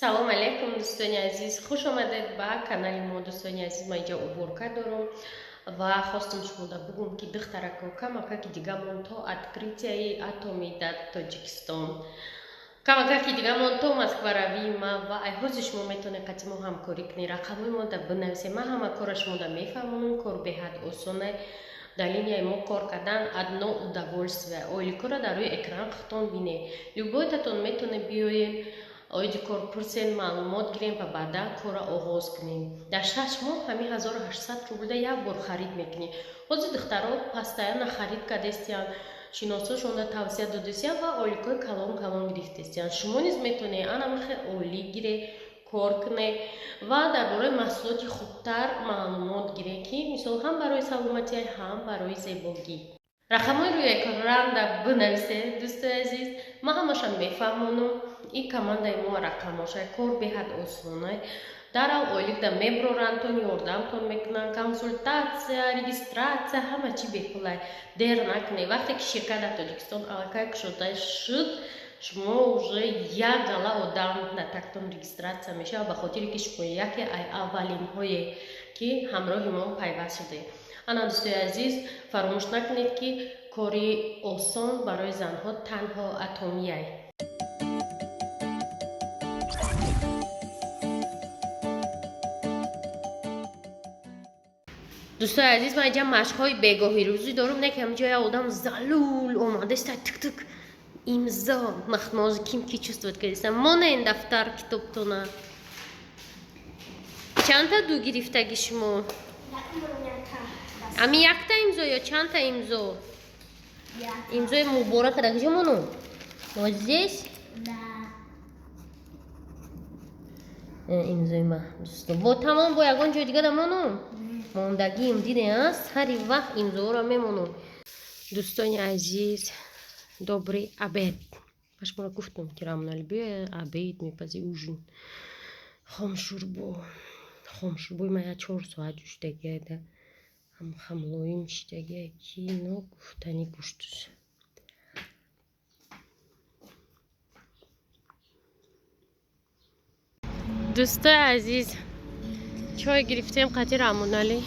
Салом алейкум, дӯстони азиз, хуш омадед ба канали мо. Дӯстони азиз, ман инҷа уборка дорам ва хостам шумода бугум, ки духтарако, камакаки дигамон то открытияи Атоми дар Тоҷикистон, камакаки дигамон то Москваравии ма. Ва ай ҳозир шумо метавонед қати мо ҳамкорӣ кунед. Рақамҳои мо да бинависед, ман ҳама кора шумода мефаҳмонам. Кор беҳад осона, дар линияи мо кор кардан одно удовольствие. Ойликора дар рӯи экран худтон бинед, любойтатон метавонед биёед, оиди кор пурсен, маълумот гирем ва баъдан корро оғоз кунем. Дар 6 моҳ ҳамин 1800 рублда як бор харид мекунӣ. Ҳозир духтаро постоянно харид кардестиянд, шиносошонда тавсия додестиянд ва ойликҳои калон калон гирифтестиянд. Шумо низ метавонед анамихе ойлик гире, кор кунед ва дар бораи маҳсулоти хубтар маълумот гиред, ки мисол ҳам барои саломатӣ, ҳам барои зебогӣ. Рақамҳои рӯи экранда бинависед, дӯстои азиз, ман ҳамаша мефаҳмонам. И командаи мо рақамоша, кор беҳад осона. Дарав ойликда меброрандтон, ёрдамтон мекунанд, консультатсия, регистрация, ҳама чи бепулай. Дер накунед. Вақте ки ширкат дар Тоҷикистон аллакай кушода шуд, шумо уже як гала одам дар тактон регистрация мешавад, ба хотире ки шумо яке ай аввалинҳое, ки ҳамроҳи мо пайваст шудед. Ана, дӯстои азиз, фаромӯш накунед, ки кори осон барои занҳо танҳо Атомияй. Дӯстои азиз, ман инҷа машқҳои бегоҳи рӯзӣ дорам, не ки ҳаминҷо як одам залул омадаста, тик тик имзо махноз ким ки чувствует кардиста. Монен дафтар, китобтона. Чандта ду гирифтаги шумо? Ами якта имзо ё чандта имзо? Имзои муборака дар куҷо монум? Вот здесь. Имзои ма, дӯсто, бо тамом, бо ягон ҷои дига да монум? Мондагиим диде, сари вақт имзоро мемонум. Дӯстони азиз, добрый обед. Ба шуморо гуфтам, ки Рамонали биёя, обед мепази, ужин. Хомшурбо, хомшурбои ма я 4 соат ҷӯшидагиада, ҳамлоим шидагия, ки но гуфтани гӯштус. Дӯстои азиз, чой гирифтем қати Рамоналӣ.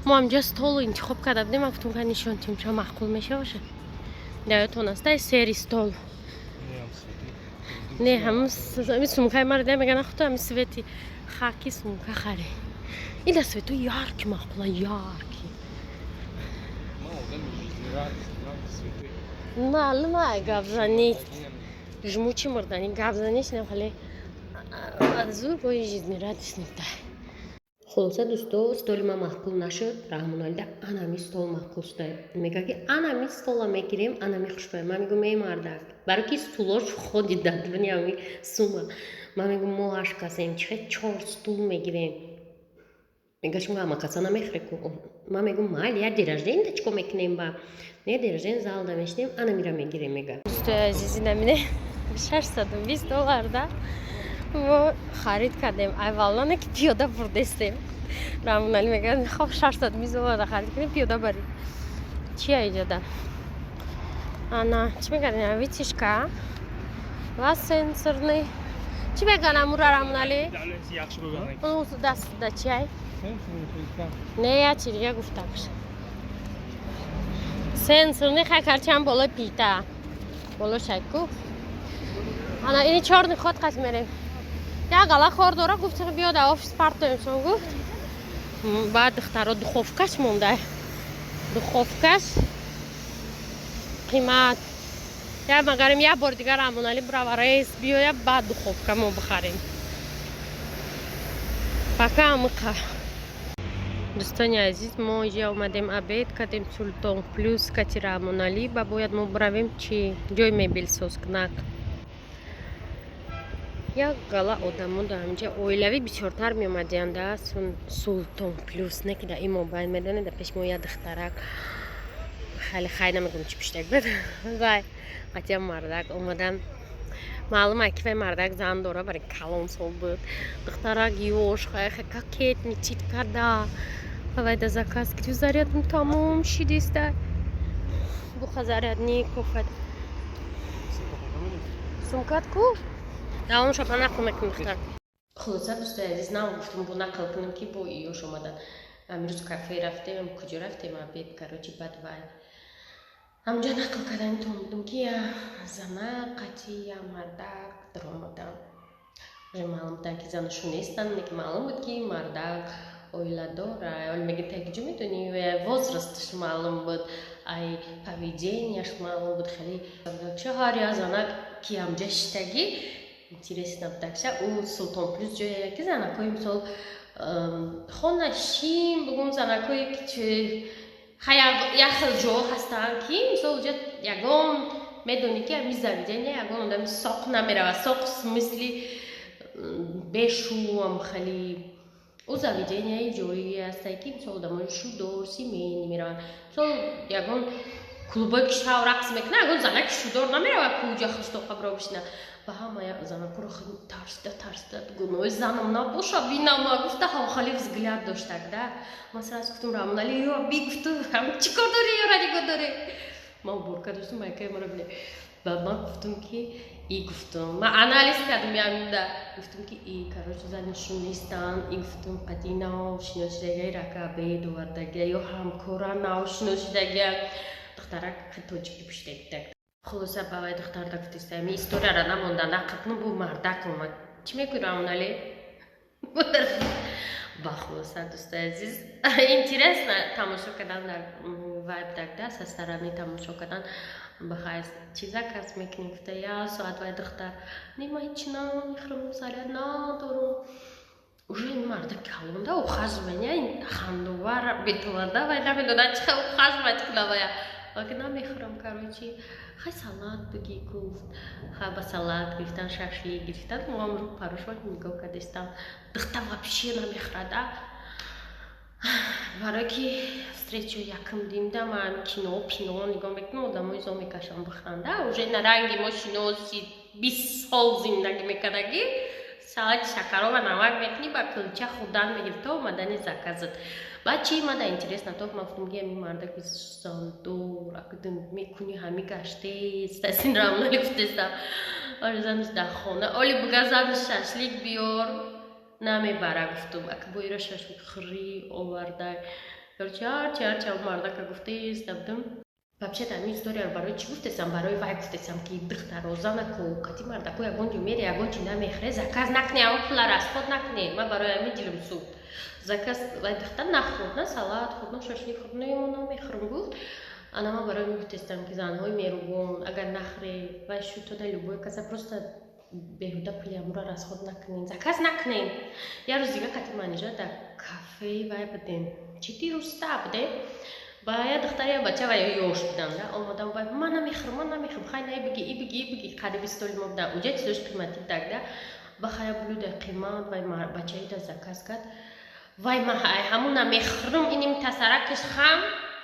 Мо ҳамҷа столу интихоб карда будем. Ман гуфтам, ка нишон тим, ча маъқул мешаваша. Даётон аста сери стол? Не, ҳами сумкаи маро да меган, хуто ҳами цвети хаки сумка харе. Ин да цвету яркий маъқула, яркий. Маълума, гапзанӣ жмучи мурдани гапзаниш не, хеле азур бои жизнерадостный. Хулоса, дӯсто, столи ман маъқул нашуд. Раҳмоналида анами стол маъқул шуда, мега, ки анами стола мегирем, анами хушбай. Ман мегӯм, эй мардак, барои ки стулош ходи дадвни ами сума. Ман мегӯм, мо ҳашт касем, чихе чор стул мегирем? Мега, шумо ҳама каса намехӯре ку. Ман мегӯм, майли, як день рождения чико мекунем? Ба не день рождения залда мешинем, анамира мегирем, мега. Дӯстои азизи, намине 620 доллар да мо харид кардем. Айваллоне ки пиёда бурдестем. Рамонали мегӯяд, хоб, 620 доллар харид кунем, пиёда барем. Чия иҷода? Ана, чӣ мегӯяд, вытяжка ва сенсорный, чӣ мегӯян амура, Рамонали? Дастда чиай? Не, я чи дига гуфтам, сенсорный. Хай, карчам болои плита, боло шайку. Ана, ини чорный ход қас мерем. Як гала кор дора, гуфт, биё дар офис партоем сон, гуфт. Баъд, духтаро, духовкаш монда, духовкаш қимат. Я магарем, як бори дигар Рамонали бирава рейс, биёя, баъд духовка мо бихарем. Пока амиқа. Дӯстони азиз, мо иҷа омадем, обед кардем Султон Плюс кати Рамоналӣ. Ба бояд мо биравем чи ҷои мебелсоз кунак. Як гала одамо дар ҳаминҷа оилавӣ бисёртар меомадиянд да Султон Плюс, не ки дар ин мобайн медонед, дар пеши мо як духтарак, хеле хай намегӯм, чӣ пуштак буд, вай қатия мардак омадан. Маълума, ки вай мардак зан дора, бари калонсол буд. Духтарак ёш, хайхе кокетничать карда, вай да заказ гирифт. Зарядм тамом шидиста, буха зарядник кофад, сумкат ку. Давомша ба нақл мекунем, духтар. Хулоса, дӯстои азиз, нав гуфтум, бо нақл кунем, ки бо иёш омадан. Амрӯз кафе рафтем, куҷо рафтем, обед, короче, баъд вай ҳамҷо нақл кардани то будум, ки я зана қати я мардак даромадан. Уже маълум будан, ки занашу нестанд, лекин маълум буд, ки мардак оиладора. Оли меги, та куҷо медонӣ? Возраст аш маълум буд, ай поведения ш маълум буд. Хеле ча ҳар я занак, ки ҳамҷа шиштагӣ, интересно будакша. Ӯ Султон Плюс ҷое, ки занакҳои, мисол, хонашин бугум, занакҳое ки як хел ҷо ҳастанд, ки мисол, уҷа ягон медонӣ, ки ҳами заведения ягон одами соқ намеравад. Соқ в смысле бешӯам. Хеле ӯ заведения и ҷое ҳастае, ки мисол, одамои шудор, семейный мераванд. Мисол, ягон клубое, ки шав рақс мекунад, ягон занаки шудор намеравад, ки уҷа хуштоқабро бишина. Ба ҳама занакоро хеле тарсида тарсида, гуноҳи занам набоша, бинама гуфта, хали взгляд доштак да. Ман сразу гуфтум: «Рамонали, ё би», гуфту: «Чӣ кор дорӣ, ёра нигоҳ дорӣ?» Ман уборка доштум, майкаи маро биле. Баъд ман гуфтум, ки и гуфтум, ман анализ кардум ямда, гуфтум, ки и, короче, занашон нестанд. И гуфтум, қати нав шиносшидагия, ракабе довардагия ё ҳамкора нав шиносшидагия. Духтарак тоҷикӣ пӯшидагидак. Хулоса, ба вай духтарда гуфтиста, ми история ра намонда нақл кунам. Бу мардак омад. Чӣ мекунӣ, Рамонале? Ба хулоса, дӯстои азиз, интересно тамошо кардан дар вайб дагда, со стороны тамошо кардан. Бахайс, чӣ заказ мекунӣ, гуфта, я соат вай духтар: «Не, ма ҳеч намехӯрам, салят надорам». Уже ин марда калонда ухаживания хандовар бетоварда, вай намедонад, чӣ ухаживать кунад вая. Ваки намехӯрам, короче, хай, салат бигӣ, гуфт. Хай, ба салат гирифтан, шашлик гирифтан. Моам рӯ парошва нигоҳ кардистам. Духта вообще намехӯрад, а барое ки встречу якм димда ман кино пино нигоҳ мекунам, одамои зо мекашам бихӯранда. Уже на ранги мо шиноси 20 сол зиндагӣ мекардагӣ, салати шакарова намак мекунӣ, ба кулча хӯрдан мегирӣ то омадани заказ ат. Баъд чи мада интересно, то ман гуфтам, ки ами мардаки сандор акдин мекунӣ, ҳами гаштест, син рамнали гуфтестам. Оли занаш дар хона, оли буга занаш шашлик биёр, намебара. Гуфтум, ак боира шашлик хӯрӣ овардай. Короче, ҳарчи ҳарчи мардака гуфтеста будам. Вообще-то ами история ро барои чӣ гуфтесам? Барои вай гуфтесам, ки духтаро, занако, қати мардако ягон ҷо мере, ягон чи намехӯре, заказ накунӣ, ягон пула расход накунӣ. Ман барои ами дилам сӯхт. Заказ вай духтар нахӯрд, на салат хӯрд, на шашлик хӯрд. Не, мо намехӯрам, гуфт. Ана ман барои ми гуфтестам, ки занҳои меҳрубон, агар нахӯре, вай шутода любой каса, просто беҳуда пули амура расход накунед, заказ накунед. Як рӯз дига қати манижа дар кафеи вай будем, чити руста будем. Ба я духтар, я бача ва ёш будам да, омадам, вай: «Ман намехӯрам, ман намехӯрам». Хай, най биги, и биги, и биги. Қариби столи мо будан, уҷа чизош қиматӣ дак да. Ба хая блюдо қимат вай бачаида заказ кард. Вай ма ҳамун намехӯрам, иним тасаракаш хам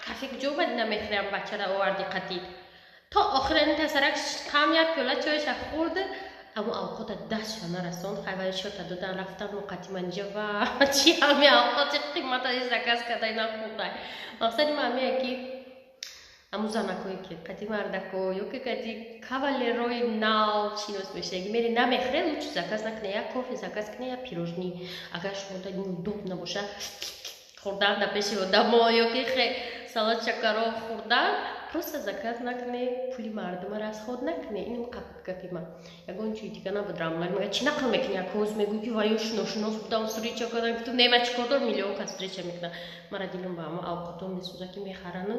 кафе куҷо омади, намехӯрам, бачара оварди қатӣ. То охира ин тасаракаш хам, як пиёла чойша хӯрд, аммо авқота дастша нарасонд. Хай, вай шота додан, рафтан. Мо қати манижа: «Ва чи ҳами авқоти қимата заказ кардай, нахӯрдай?» Мақсади ма ҳамие, ки ҳамун занакое, ки қати мардако ё ки қати кавалерои нав шинос мешавӣ, мери, намехӯре, лучше заказ накунӣ. Як кофе заказ кунӣ, як пирожный. Агар шумо неудобно набоша хӯрдан дар пеши одамо ё ки салат шакаро хӯрдан, просто заказ накунӣ, пули мардума расход накунӣ. Инам гапи ман, ягон чизи дига набуд. Рамлак мега: «Чӣ нақл мекунӣ? Як ҳоз мегӯӣ, ки ваё шиношинос будам, встреча кардам». Гуфтум: «Не, ма чӣ кор дорам, миллион кас встреча мекунам». Мара дилам ба ҳама авқотон месӯзад, ки мехарану.